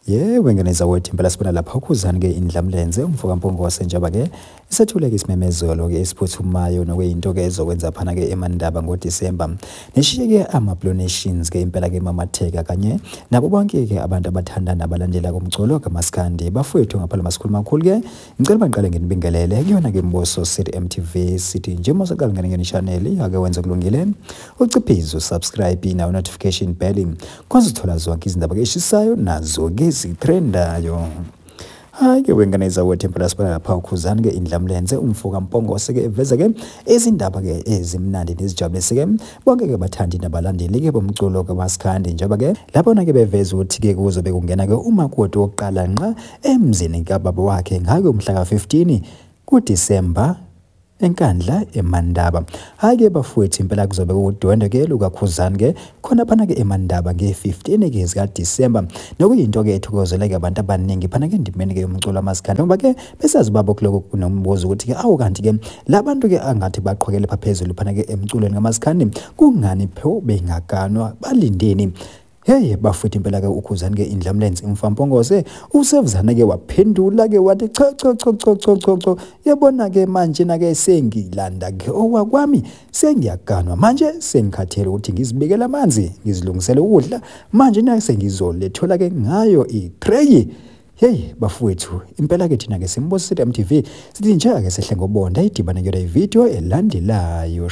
Yebo, ngane zawethu, impela sibona lapha uKhuzani-ke Indlamlenze umfoka Mpungose, njengoba-ke isethule-ke isimemezelo-ke esiphuthumayo nokuyinto-ke ezokwenza phana-ke eMandaba ngoDisemba. Neshiye-ke ama-Blue Nations-ke impela-ke mamatheka kanye nabo bonke-ke abantu abathanda nabalandela kumculo kamaskandi. Bafowethu, ngaphandle masikhuluma kakhulu-ke, ngicela bangiqale nginibingelele kuyona-ke Mboso City MTV. Sithi njengoba usaqala ngene ngene channel, ake wenze kulungile, uciphize usubscribe nawo notification bell, kwazithola zonke izindaba ke eshisayo nazo-ke zitrendayo. Hayi-ke wengane zawethu, impela sibona lapha uKhuzani-ke Indlamlenze umfoka Mpungose-ke eveza-ke izindaba-ke ezimnandi nezijabulise-ke bonke-ke bathandi nabalandeli-ke bomculo kamaskandi, njengoba-ke laphona-ke beveza ukuthi-ke kuzobe kungena-ke umakoti wokuqala nqa emzini kababa wakhe ngake umhla ka-15 kuDisemba eNkandla eMandaba. Hhayi-ke bafowethu, impela kuzobe kuwudwendwe-ke lukaKhuzani-ke khona phana-ke eMandaba nge-15-ke zikaDisemba, nokuyinto-ke ethokozeleke abantu abaningi phana-ke endimeni-ke yomculo wamaskandi, ngoba-ke besazi ubaba kuloko kunombuzo ukuthi-ke awu kanti-ke la bantu-ke angathi baqhwakele pha phezulu phana-ke emculweni kamaskandi, kungani pho bengaganwa, balindeni? Hey bafowethu, impela-ke uKhuzani-ke Indlamlenze umfampongose usevuzane-ke waphendula-ke wathi cha cha cha cha cha cha cha, yabona-ke manje-na-ke sengilanda-ke owakwami, sengiyaganwa manje, sengikhathele ukuthi ngizibekele amanzi, ngizilungisele ukudla, manje na sengizolethola-ke ngayo itreyi. Hey bafowethu, impela-ke thina-ke Simboso City MTV sithi nje ake sehle ngobonda, idibane kuyona ividiyo elandelayo.